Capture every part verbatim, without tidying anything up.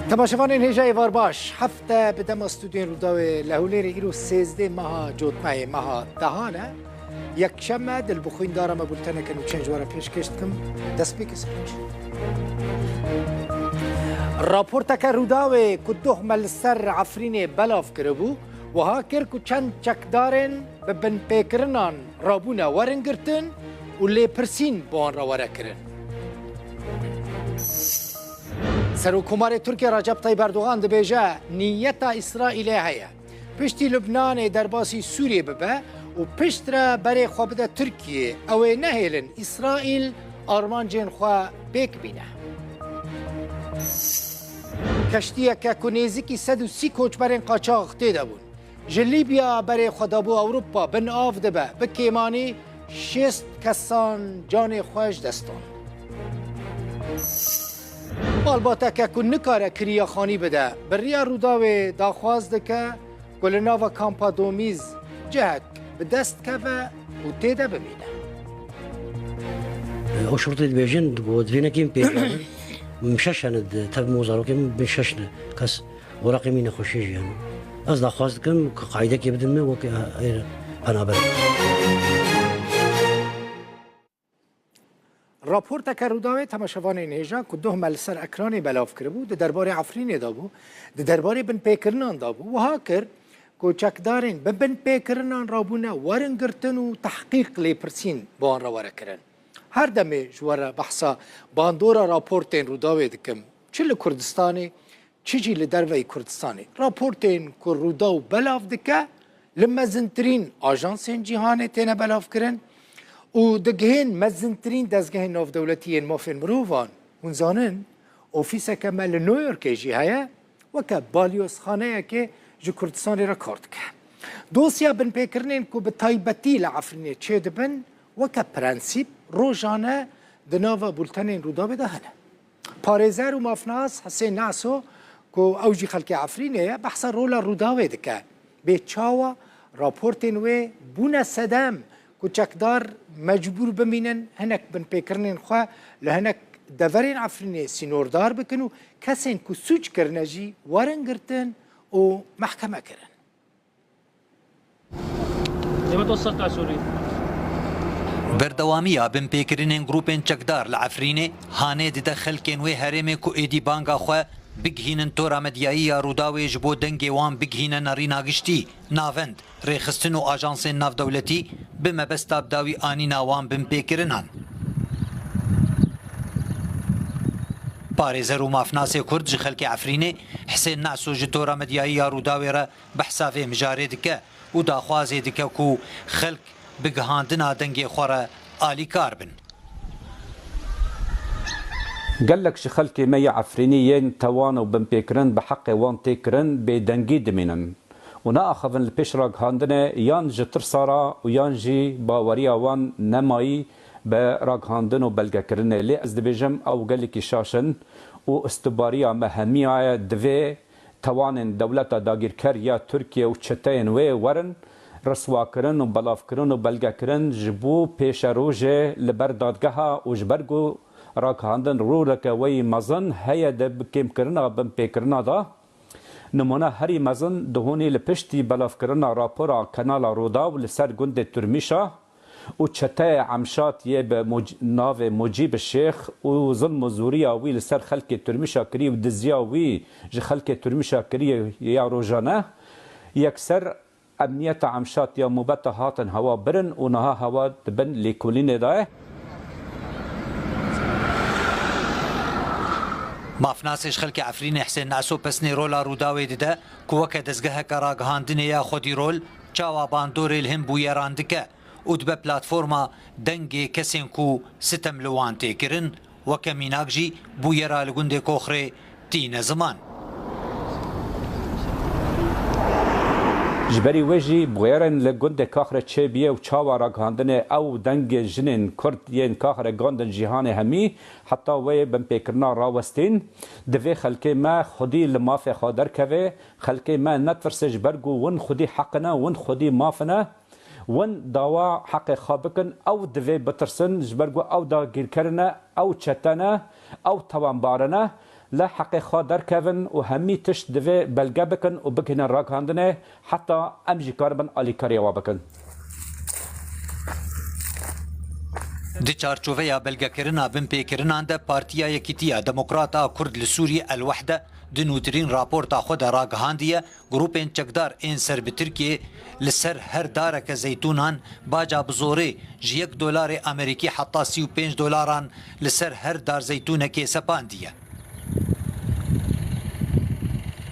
Temaşevanên hêja êvar baş. Hefte bi dema stûdyoyên Rûdawê li Hewlêrê îro sêzdeh meha cotmeyê meha dehan e. Yekşem e, dilbixwîn dara me bulteneke nûçeyên ji we re pêşkêş dikim. Destpêkê serok. Raporteke Rûdawê ku doh me li ser Efrînê belav kiribû, wiha kir ku çend çekdarên bi binpêkirinan rabûne werin girtin û lêpirsîn bi wan re were kirin. Serokkomarê Tirkiye Recep Tayyip Erdogan dibêje, niyeta Îsraîlê heye piştî Lubnanê derbasî Sûriyê bibe û piştre berê xwe bide Tirkiyê. Ew ê nehêlin Îsraîl armancên xwe pêk bîne. Keştiyeke ku nêzîkî sed û sî koçberên qaçax tê de bûn, ji Lîbya berê xwe dabû Ewropa, bin av dibe, bi kêmanî şêst kesan canê xwe ji dest dan. Malbateke ku nikare kiriya xanî bide, bi riya Rûdawê daxwaz dike ku li nava kampa Domîz cihek bi dest keve û tê de bimîne. Ew şurtê dibêjin, ku divê nekêm pêk min şeş hene, di tev min û zarokên min bin şeş ne. Kes oraqê min nexweşiyê jî hene. Ez daxwaz dikim ku qaîdekê bidin min wek, e, e, penaber. Raporteke Rûdawê temaşevanên hêja ku doh me li ser ekranê belav kiribû, di derbarê Efrînê de bû, di derbarê binpêkirinan de bû, wiha kir ku çekdarên bi binpêkirinan rabûne werin girtin û tehqîq lêpirsîn bi wan re were kirin. Her demê ji we re behsa bandora raportên Rûdawê dikim, çi li Kurdistanê, çi jî li derveyî Kurdistanê. Raportên ku Rûdaw belav dike, li mezintirîn ajansên cîhanê têne belavkirin û digihên mezintirîn dezgehên navdewletî yên mafên mirovan. Hûn zanin, ofîseke me li New Yorkê jî heye, weke balyozxaneyekê ji Kurdistanê re kar dike. Dosya binpêkirinên ku bi taybetî li Efrînê çêdibin, weke prensîp rojane di nava bultenên Rûdawê de hene. Parêzer û mafnas Hisên Naso, ku ew jî xelkê Efrînê ye, behsa rola Rûdawê dike. Bê çawa raportên wê bûne sedem ku çekdar mecbûr bimînin hinek binpêkirinên xwe li hinek deverên Efrînê sînordar bikin û kesên ku sûc kirine jî werin girtin û mehkeme kirin. Berdewamiya binpêkirinên grûpên çekdar li Efrînê hanê dide xelkên wê herêmê ku êdî banga xwe bigihînin tora medyayî ya Rûdawê ji bo dengê wan bigihîne nerîna giştî, navend, rêxistin û ajansên navdewletî bi mebesta bi dawî anîna wan binpêkirinan. Parêzer û mafnasê Kurd ji xelkê Efrînê Hisên Naso ji tora medyayî ya Rûdawê re behsa vê mijarê dike û daxwazê dike ku xelk bi gihandina dengê xwe re alîkar bin. Gelek ji xelkê me yê Efrînî yên tewan û binpêkirin bi heqê wan tê kirin bêdengî dimînin û naaxivin li pêş ragihandinê, yan ji tirsa re û yan jî baweriya wan nemayî bi ragihandin û belgekirinê. Lê ez dibêjim ew gelekî şaş in û istibariya me hemiya ye, divê tewanên dewleta dagîrker ya Tirkiye û çeteyên wê werin riswakirin û belavkirin û belgekirin ji bo pêşerojê li ber dadgeha û ji ber ku ragihandin roleke wê yî mezin heye di bi kêmkirina binpêkirina de. Nimûne herî mezin dihûnî li piştî belavkirina rapora Kanala Rûdaw li ser gundê Turmîşa, û çeteyê Emşat yê bi Muc-, navê Mucîb Şêx û zilm û zûriya wî li ser xelkê Turmîşa kirî û diziya wî ji xelkê Turmîşa kirî ya rojane, yekser emniyeta Emşat ya mobeta hatin hewa birin û niha hewa di bin lêkolînê de ye. Mafnasê ji xelkê Efrînê Hisên Naso pesnê rola Rûdawê dide ku weke dezgeheke ragihandinê ya xwedî rol çawa bandorê li hin bûyeran dike û dibe platforma dengê kesên ku sitem li wan tê kirin, weke mînak jî bûyera li gundê Koxrê tîne ziman. Ji berî wê jî bûyerên li gundê Kaxrê çêbûye û çawa ragihandinê ew dengên jinên Kurd yên Kaxrê gandin cîhanê hemî, heta wê binpêkirina rawestîn. Divê xelkê me xwedî li mafê xwe derkeve, xelkê me netirse ji ber ku win xwedî heq ne, win xwedî maf ne. Win dawa heqê xwe bikin, ew divê bitirsin, ji ber ku ew dagîrker ne, ew çete ne, ew tawanbar ne, li heqê xwe derkevin û hemî tişt divê belge bikin û bigihînin ragihandinê, heta em jî karibin alîkariya we bikin. Di çarçoveya belgekirina binpêkirinan de Partiya Yekîtiya Demokrat a Kurd li Sûriyê El-Wehde di nûtirîn raporta xwe de ragihandiye, grûpên çekdar ên ser bi Tirkiyê li ser her dareke zeytûnan baca bi zorê ji yek dolarê Amerîkî heta sî û pênc dolaran li ser her dar zeytûnekê sepandiye.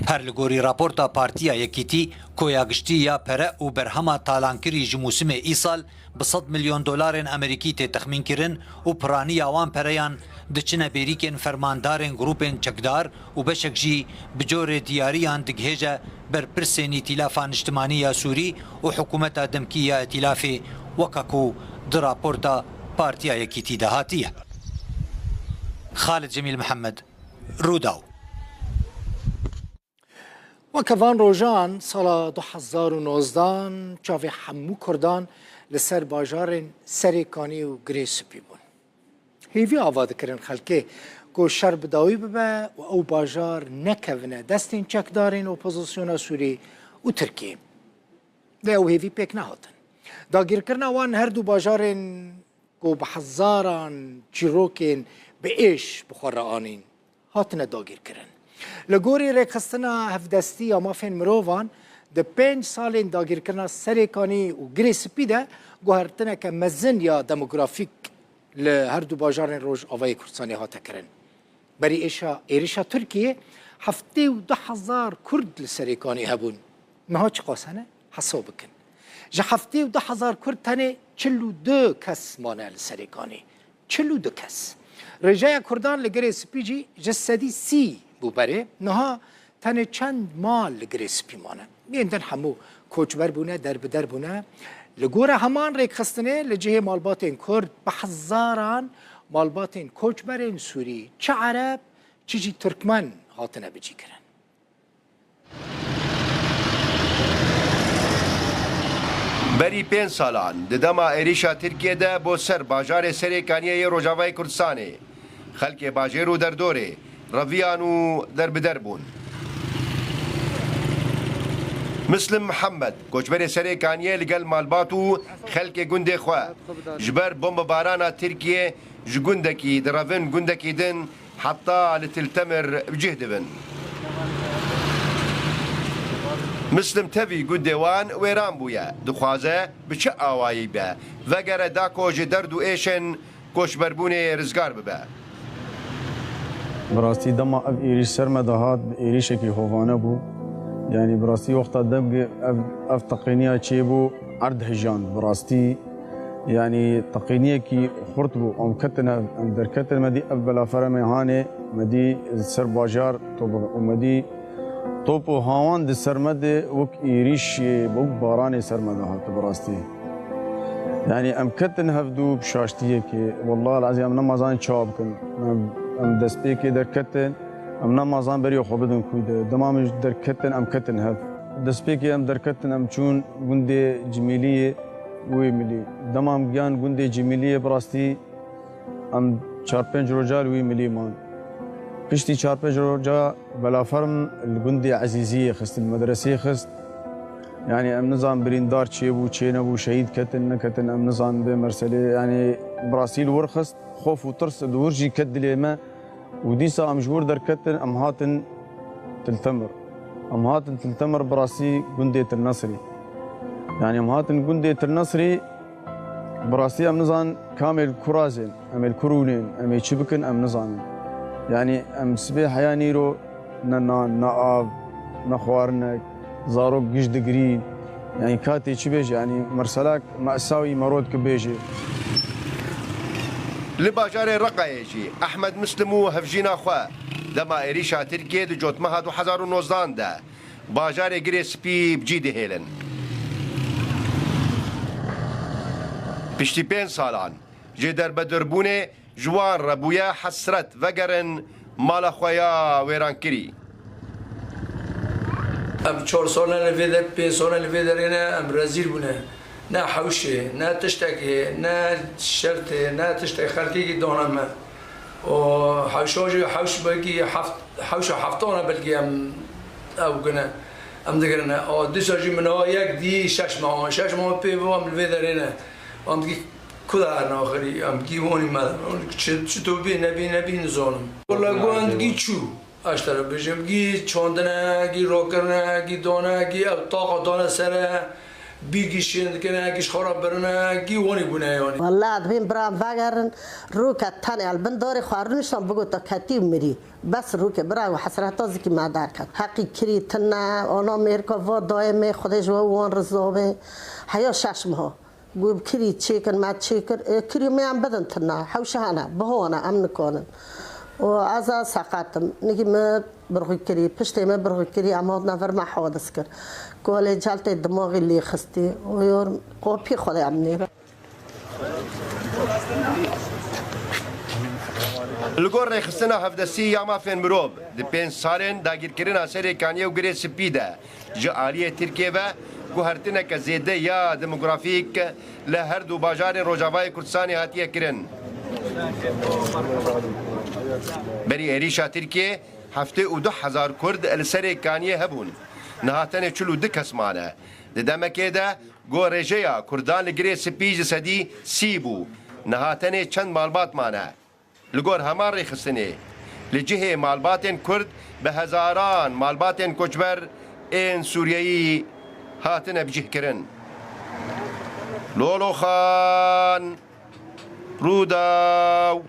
Her li gorî raporta Partiya Yekîtî, koya giştî ya pere û berhema talankirî ji mûsimê îsal bi sed milyon dolarên Amerîkî tê texmînkirin û piraniya wan pereyan diçine bêrîkên fermandarên grûpên çekdar û beşek jî bi corê diyariyan digihêje ber pirsên îtîlafa niştimanî ya Sûrî û hikûmeta demkî ya îtîlafê, weke ku di raporta Partiya Yekîtî de hatiye. Xalid Cemîl Mihemed, Rûdaw. Weke van rojan sala du hezar û nozdan çavê hemû Kurdan li ser bajarên Serêkanî û Girê Spî bûn. Hêvî ava dikirin xelkê ku şer bi dawî bibe û ew bajar nekevine destên çekdarên opozisyona Sûrî û Tirkiyê. Lê ew hêvî pêk nehatin. Dagîrkirina wan her du bajarên ku bi hezaran çîrokên bi êş bi xwe re anîn, hatine dagîrkirin. Li gorî Rêkxistina Hevdestî ya Mafên Mirovan, di pênc salên dagîrkirina Serêkanî û Girê Spî de guhertineke mezin ya demografîk li her du bajarên Rojavayê Kurdistanê hate kirin. Berî êşa, êrîşa Tirkiyê heftê û du hezar Kurd li Serêkanî hebûn. Niha çiqas hene? Hesab bikin. Ji heftê û du hezar Kurd tenê çil û du kes mane li Serêkanî. Çil û du kes. Rêjeya Kurdan li Girê Spî jî ji sedî sî bû berê. Niha tenê çend mal li Girê Spî mane. Yên din hemû koçber bûne, derbider bûne. Li gora heman rêkxistinê li cihê malbatên Kurd bi hezaran malbatên koçberên Sûrî, çi Ereb, çi jî Tirkmen hatine bicîkirin. Berî pênc salan, di dema êrîşa Tirkiyê de bo ser bajarê Serêkaniyê yê Rojavayê Kurdistanê, xelkê bajêr û derdorê reviyan û derbider bûn. Mislim Mihemed, koçberê Serêkaniyê, li gel malbat û xelkê gundê xwe ji ber bombebarana Tirkiyê ji gundekî direvin gundekî din, heta li Til Temir bi cih dibin. Mislim tevî gundê wan wêran bûye. Dixwaze bi çi awayî be, vegere da ku ji derd û êşên koçberbûnê rizgar bibe. Bi rastî dema ev êrîş ser me de hat, bi êrîşekî hovane bû. Yanî bi rastî wexta demgê ev, ev teqîniya çêbû, erd hijand bi rastî. Yanî teqîniyekî xurt bû. Em ketin hev, em derketin, me dî ev belaferemê hanê, me dî ser bajar top û me dî top û hawan di ser me de wek êrîşê, wek baranê ser me de hate bi rastî. Yanî em ketin hevdû bi şaştiyekê. Wellahil ezîm em nemazan çawa bikin. Em, em destpêkê derketin, em nemazan berî xwe bidin kûy de. Dema em ji derketin, em ketin hev. Destpêkê em derketin, em çûn gundê Cimîliyê. Wê milî. Dema em giyan gundê Cimîliyê bi rastî em çar pênc roja li wî milî man. Piştî çar pênc roja belaferm li gundê Ezîziyê xist, li medreseyê xist. Yanî em nizan birîndar çêbû, çê nebû, şehîd ketin, neketin, em nizan vê merselê. Yanî bi rastî li wir xist, xof û tirs li wir jî ket dilê me. Û dîsa em ji wir derketin, em hatin Til Temir. Em hatin Til Temir, bi rastî gundê Til Nesrî. Yanî em hatin gundê Til Nesrî, bi rastî em nizan kamê li ku razên, em ê li ku rûnên, em ê çi bikin, em nizanin. Yanî em sibê heya nîro ne nan, ne av, ne xwarinek, zarok giş digirîn. Yanî katê çi bêje, yanî merselak me'sa wî merod ki bêje. Li bajarê Reqayê jî Ehmed Muslim û hevjîna xwe dema êrîşa Tirkiyê di cotmeha du hezar û nozdan de bajarê Girê Spî bi cî dihêlin. Piştî pênc salan ji derbedurbûnê ji wan re bûye hesret vegerin mala xwe ya wêrankirî. Em çar sal ne li vê der, pênc sal ne li vê derê ne, em rezîl bûne. Ne hewşê, ne tiştekê, ne şertê, ne tiştê xelkekî dane me. Û hewşa jî hewş belkî heft, hewşa heftana belkî em ew gine, em digirine. A dîsa jî min ha yek dî şeş mehan, şeş mehan pê ve em li vê derê ne. Em digî ku de herin axirî, em digî wanî me de. Çi, çi tu bî, nebî, nebî nizanim. Wala gu em digî çû. Ez te re bêjim, gî çandine, gî rakirine, gî dane, gî ew taxa dane sere, bî gî şên dikine, gî ji xwe re birine, gî wanî bûne yanî. Wele dibên biran vegerin, rûke tenê li bin darê xwe rûniştan bigota ketî û mirî. Bes rûke bira û hesreta zikî me derket. Heqî kirî tine, ana mêrka va dayê me, Xwedê ji we wan riza be. Heya şeş meha. Got, kirî çêkin, me çêkir. E, kirî me em bidin tine. Hewşa hene, biho hene, em nikanin. Û ez a seqet im. Nigî me birxî kirî, piştê me birxî kirî, em hatine vir me hadis kir. Kolê celtê dimaxî lê xistî. Û yor qopî Xwedê em nêre. Li gor rêxistina Hevdestî ya Mafên Mirov, di pênc salên dagîrkirina Serê Kaniyê û Girê Spî de, ji aliyê Tirkiyê ve guhertineke zêde ya demografîk li her du bajarên Rojavayê Kurdistanê hatiye kirin. Berî êrîşa Tirkiyê heftê û du hezar Kurd li Serê Kaniyê hebûn. Niha tenê çil û du kes mane. Di demekê de ku rêjeya Kurdan li Girê Spî ji sedî sî bû, niha tenê çend malbat mane. Li gor heman rêxistinê, li cihê malbatên Kurd bi hezaran malbatên koçber ên Sûriyeyî hatine bicihkirin. Lolo Xan, Rûdaw.